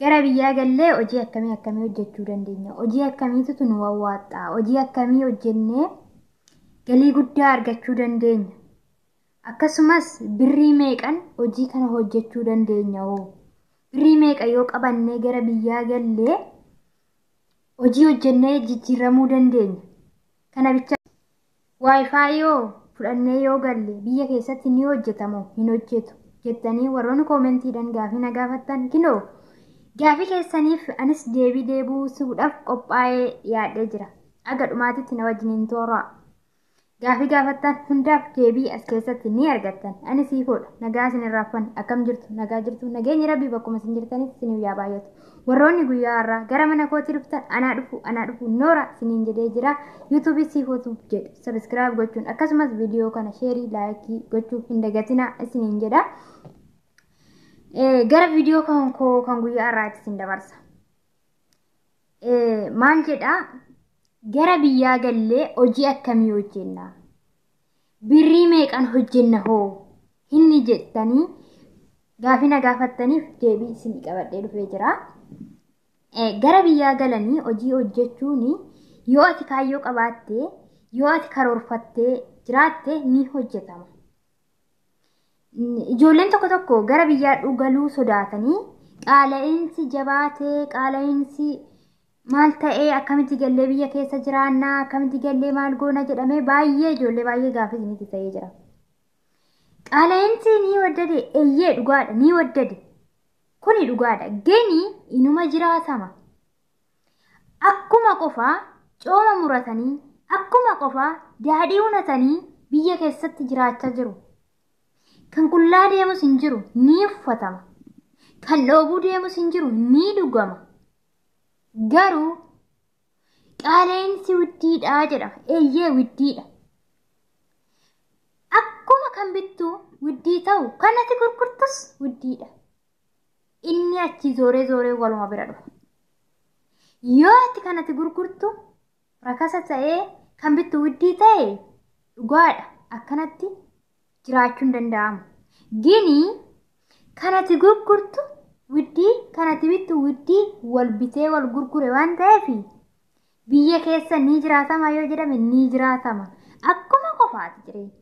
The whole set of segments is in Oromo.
Gara biyyaa gallee hojii akkamii akkamii hojjechuu dandeenya? Hojii akkamiitu nu wawwaaxxa? Hojii akkamii hojjennee galii guddaa argachuu dandeenya? Akkasumas birrii meeqan hojii kana hojjechuu dandeenya hoo? Birrii meeqa yoo qabannee gara biyyaa gallee hojii hojjennee jijjiiramuu dandeenya? Kana bicha WiFi yoo fudhannee yoo galle biyya keessatti ni hojjetamoo hin hojjetu jettanii warroonni koomentiidhaan gaafii na gaafattan, kinoo gaafii keessaniif anis deebii deebisuudhaaf qophaa'ee dhiyaadhee jira. Aga dhumaatitti na wajjiniin tooraa. Gaafii gaafattan hundaaf deebii as keessatti ni argattan. Ani Siifoodha. Nagaa isin irraafan. Akkam jirtu? Nagaa jirtu? Nageenyi Rabbii bakkuma isin jirtanitti isiniif yaa baay'atu. Warroonni guyyaa har'aa gara mana kootti dhuftan, anaa dhufu, anaa dhufu, noora isiniin jedhee jira. YouTubeii Siifootuuf jedhu subscribe gochuun, akkasumas viidiyoo kana shareii, likeii gochuu hin dagatinaa isiniin jedha. Gara viidiyoo kan koo kan guyyaa har'aatti isin dabarsa. Maal jedhaa? Gara biyyaa gallee hojii akkamii hojjenna? Birrii meeqan hojjenna hoo? Hinni jettanii gaafii na gaafattaniif deebii isin qabadhee dhufee jira. Gara biyyaa galanii hojii hojjechuun yoo ati kaayyoo qabaatte, yoo ati karoorfattee jiraatte, ni hojjetama. Ijoolleen tokko tokko gara biyyaa galuu sodaatanii, qaala'insi jabaatee, qaala'insi maal ta'ee, akkamitti gallee biyya keessa jiraannaa, akkamitti gallee maal goona jedhamee baay'ee ijoollee baay'ee gaafii isinitti ta'ee jira. Qaala'insi ni waddade, eeyyee, dhugaadha, ni waddade. Kuni dhugaadha. Geni inuma jiraatama. Akkuma qofaa cooma muratanii, akkuma qofaa daadhii unatanii biyya keessatti jiraachaa jiru. Kan qullaa deemus hin jiru, ni uffatama. Kan dhoobuu deemus hin jiru, ni dhugama. Garuu qaala'insi widdiidha jedhama. Eeyyee, widdiidha. Akkuma kan bittu widdii ta'u, kan ati gurgurtus widdiidha. Inni achi zooree zooree waluma bira dhufa. Yoo ati kan ati gurgurtu rakasa ta'ee, kan bittu widdii ta'e, dhugaadha, akkanatti jiraachuu hin danda'amu. Gini kan ati gurgurtu widdii, kan ati bittu widdii, wal bitee wal gurgure waan ta'eef biyya keessa ni jiraatama yoo jedhame, ni jiraatama. Akkuma qofaati jireenya.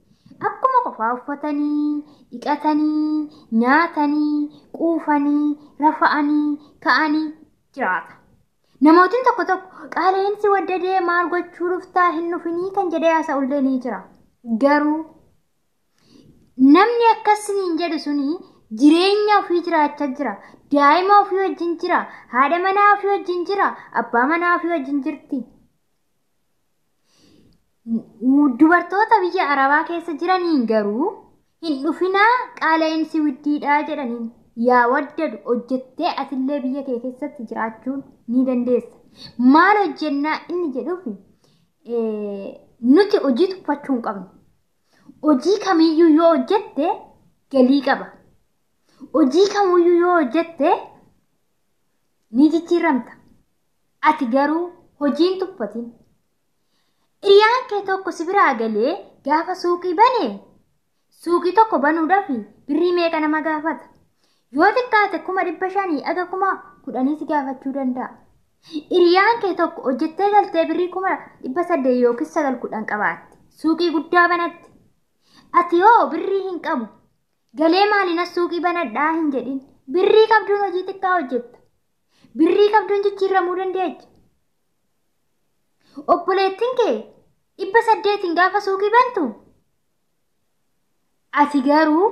Akkuma qofaa uffatanii, dhiqatanii, nyaatanii, quufanii, rafa'anii, ka'anii jiraata. Namootiin tokko tokko qaala'insi waddadee maal gochuu dhuftaa, hin dhufinii kan jedhee haasa'ullee ni jira. Garuu namni akkasiniin jedhu suni jireenya ofii jiraachaa jira. Daa'ima ofii wajjin jira. Haadha manaa ofii wajjin jira. Abbaa manaa ofii wajjin jirti. Dubartoota biyya Arabaa keessa jiraniin garuu hin dhufinaa, qaala'insi widdiidhaa jedhaniin. Yaa waddadu, hojjettee atillee biyya kee keessatti jiraachuun ni dandeessa. Maal hojjennaa inni jedhuuf, nuti hojii tuffachuu hin qabnu. Hojii kamiyyuu yoo hojjette galii qaba. Hojii kamiyyuu yoo hojjette ni jijjiiramta. Ati garuu hojii hin tuffatin. Hiriyaan kee tokko si biraa galee gaafa suuqii bane, suuqii tokko banuudhaaf birrii meeqa nama gaafata? Yoo xiqqaate 500,000 aga 10,000 si gaafachuu danda'a. Hiriyaan kee tokko hojjettee galtee birrii 800,000 yookiin 9, 10 qabaatti. Suuqii guddaa banatti. Ati yoo birrii hin qabu, galee maaliin suuqii banadhaa hin jedhin. Birrii qabduun hojii xiqqaa hojjetta. Birrii qabduun jijjiiramuu dandeecha. Obboleettiin kee 800n gaafa suuqii bantu, ati garuu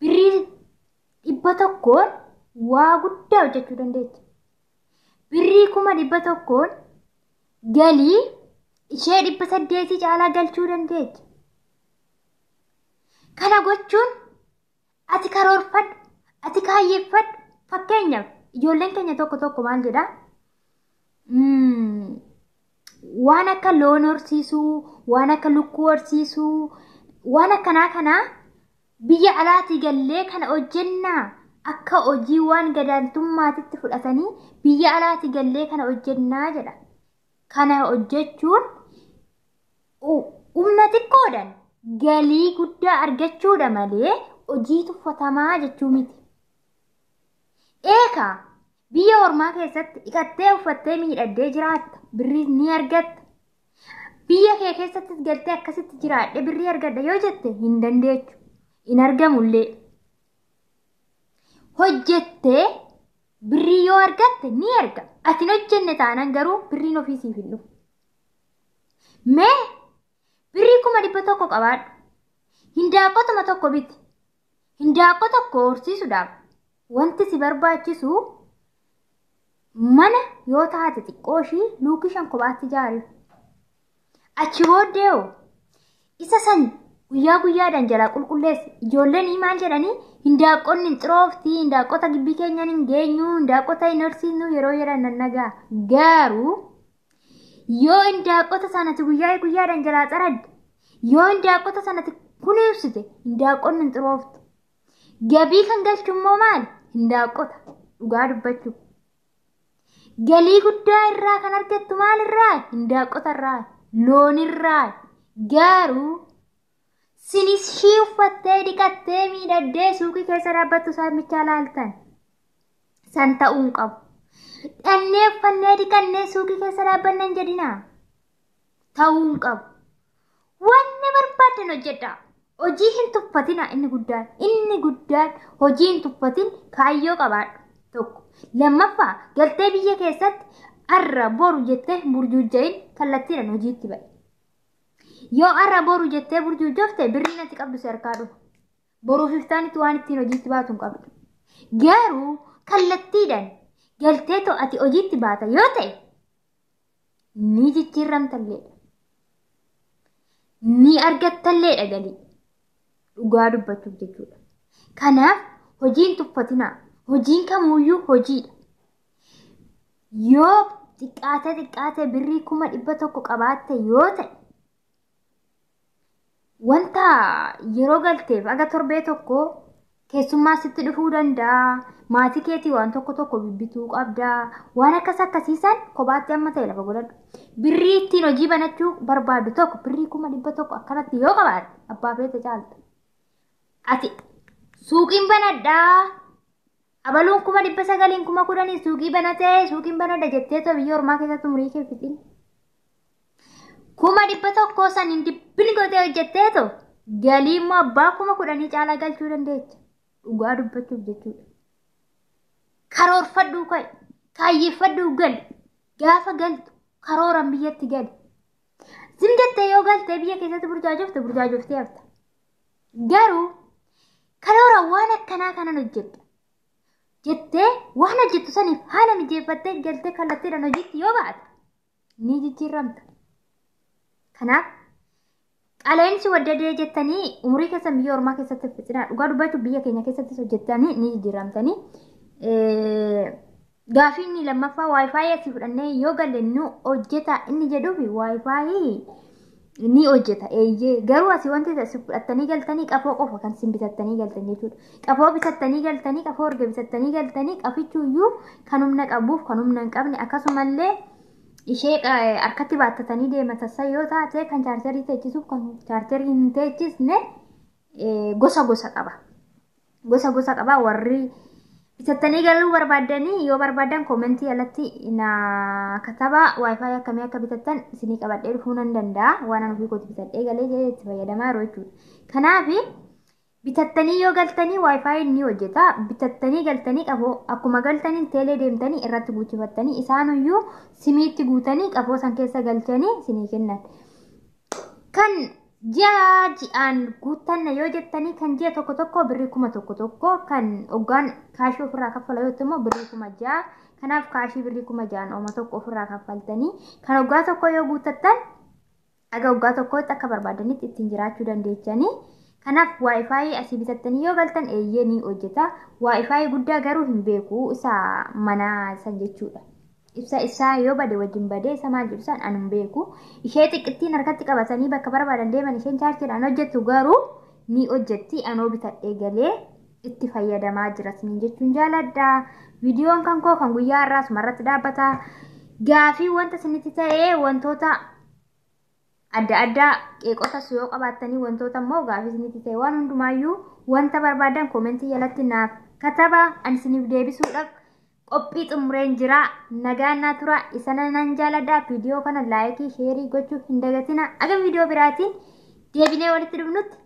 birrii 100n waa guddaa hojjechuu dandeecha. Birrii 100,000n galii ishee 800 caalaa galchuu dandeecha. Kana gochuun ati karoorfadhu, ati kaayyeeffadhu. Fakkeenyaaf ijoolleen keenya tokko tokko maal jedhaa? Waan akka loon horsiisuu, waan akka lukkuu horsiisuu, waan akkanaa kanaa biyya alaatii gallee kana hojjennaa, akka hojii waan gadaantummaatitti fudhatanii biyya alaatii gallee kana hojjennaa jedha. Kana hojjechuun humna xiqqoodhaan galii guddaa argachuudha malee hojii tuffatamaa jechuu miti. Ee, Eekaa biyya ormaa keessatti dhiqattee uffattee miidhagdee jiraatta. Birrii ni argatta. Biyya kee keessattis galtee akkasitti jiraadhe birrii argadha yoo jette hin dandeechu. Hin argamullee. Hojjettee birrii yoo argatte ni argama. Ati hin hojjenne taanaan garuu birriin ofii siif hin dhufu. Mee birrii 100,000 qabaadhu. Hindaaqqotuma tokko biti. Hindaaqqoo tokko horsiisuudhaaf wanti si barbaachisu mana yoo taate xiqqoo ishii luukii 5 kophaatti ijaariif. Achi booddee hoo isa san guyyaa guyyaadhaan jalaa qulqulleessi. Ijoolleen maal jedhanii hindaaqqonni hin xiroofti, hindaaqqota gibbii keenyan hin geenyu, hindaaqqota hin horsiisnu yeroo jedhan nan dhaga'a. Garuu yoo hindaaqqota sanatti guyyaa guyyaadhaan jalaa xaradde, yoo hindaaqqota sanatti kunuunsite, hindaaqqonni hin xirooftu. Gabii kan galchu immoo maali? Hindaaqqota. Dhugaa dubbachuuf. Galii guddaa irraa kan argattu maalirraa? Hindaaqqota irraa, loonirraa. Garuu sinishii uffattee dhiqattee miidhagdee suuqii keessa dhaabbattu saamichaa laaltan san ta'uu hin qabu. Dhannee uffannee dhiqannee suuqii keessa dhaabbanna hin jedhinaa. Ta'uu hin qabu. Wanni barbaaddan hojjedhaa. Hojii hin tuffatina inni guddaan. Inni guddaan hojii hin tuffatin, kaayyoo qabaadhu. Tokko. Lammaffaa, galtee biyya keessatti arra boru jettee hin burjuujjayin, kallattiidhaan hojiitti ba'i. Yoo arra boru jettee burjuujjofte, birriin ati qabdu si harkaa dhufa. Boruuf iftaanitti waan ittiin hojiitti baatu hin qabdu. Garuu kallattiidhaan galtee ati hojiitti baata yoo ta'e ni jijjiiramtalleedha. Ni argattalleedha galii. Dhugaa dubbachuuf jechuudha. Kanaaf hojii hin tuffatinaa. Hojiin kamuyyuu hojiidha. Yoo xiqqaate xiqqaate birrii 100,000 qabaatte yoo ta'e, wanta yeroo galteef aga torbee tokko keessummaa sitti dhufuu danda'a. Maatii keetii waan tokko tokko bibbituu qabda. Waan akkas akkasiisan kophaatti amma ta'e lafa godhadhu. Birrii ittiin hojii banachuu barbaaddu tokko birrii 100,000 akkanatti yoo qabaatte abbaa feete caalta. Ati suuqiin banadhaa. Abaluun 900,000 10,000 suuqii banatee suuqiin banadha jettee too biyya ormaa keessatti umurii kee fixin. 100,000 saniin dibbin gootee hojjettee too galii immoo abbaa 10,000 caalaa galchuu dandeecha. Dhugaa dubbachuuf jechuudha. Karoorfadhuu ka'i. Kaayyeeffadhuu gali. Gaafa galtu karooran biyyatti gali. Zim jettee yoo galtee biyya keessatti burjaajofte, burjaajoftee hafta. Garuu karoora waan akkanaa kanan hojjedha jettee waan hojjettu saniif haala mijeeffattee galtee kallattiidhaan hojiitti yoo baate ni jijjiiramta. Kanaaf qaleensi waddadee jettanii umurii keessan biyya ormaa keessatti fixinaa. Dhugaa dubbachuuf biyya keenya keessattis hojjettanii ni jijjiiramtanii. Gaafii inni lammaffaa, WiFi asii fudhannee yoo galle nu hojjeta inni jedhuufi, WiFi ni hojjeta eeyyee, garuu asii wanti asii fudhattanii galtanii qafoo qofa kan isin bitattanii galtan jechuudha. Qafoo bitattanii galtanii, qafoo erga bitattanii galtanii, qafichuuyyuu kan humna qabuuf kan humna hin qabne, akkasumallee ishee harkatti baattatanii deeman sassa yoo taate, kan chaarjarii teechisuuf kan chaarjarii hin teechisne gosa gosa qaba. Gosa gosa qaba. Warri bitattanii galuu barbaaddanii yoo barbaadan koomentii alatti na kataba. WiFi akkamii akka bitattan isinii qabadhee dhufuu nan danda'a, waan an ofii kooti bitadhee galee jedhee itti fayyadamaa yeroo jechuudha. Kanaaf bitattanii yoo galtanii WiFi ni hojjeta. Bitattanii galtanii qafoo akkuma galtanii teelee deemtanii irratti guuchifattanii, isaanuyyuu simiitti guutanii qafoo san keessa galchanii isinii kennan. Kan ji'a ji'aan guuttanna yoo jettanii, kan ji'a tokko tokko birrii 1001, kan hoggaan kaashii ofirraa kaffala yoo immoo birrii 6000. Kanaaf kaashii birrii 6000n ooma tokko ofirraa kaffaltanii kan hoggaa tokko yoo guuttattan aga hoggaa tokkotti akka barbaadanitti ittiin jiraachuu dandeechanii. Kanaaf WiFi asii bitattanii yoo galtan eeyyee ni hojjeta. WiFi guddaa garuu hin beeku, isa mana san jechuudha. Ibsa isaa yoo bade wajjin badee isa maal jedhu san ani hin beeku. Ishee xiqqittiin harkatti qabatanii bakka barbaadan deeman, isheen chaarjiidhaan hojjettu garuu ni hojjetti. Anoo bitadhee galee itti fayyadamaa jira isiniin jechuun jaaladha. Viidiyoon kan koo kan guyyaa har'aa asumarratti dhaabbata. Gaafii wanta isinitti ta'ee, wantoota adda addaa, qeeqotas yoo qabaattanii, wantoota immoo gaafii isinitti ta'e, waan hundumaayyuu wanta barbaadan koomentii jalatti naaf kataba, ani isiniif deebisuudhaaf Qophii xumureen jira. Nagaan naa tura. Isana nan jaaladha. Viidiyoo kana laayikii, sheerii gochuu hin dagatina. Aga viidiyoo biraatiin deebinee walitti dhufnutti.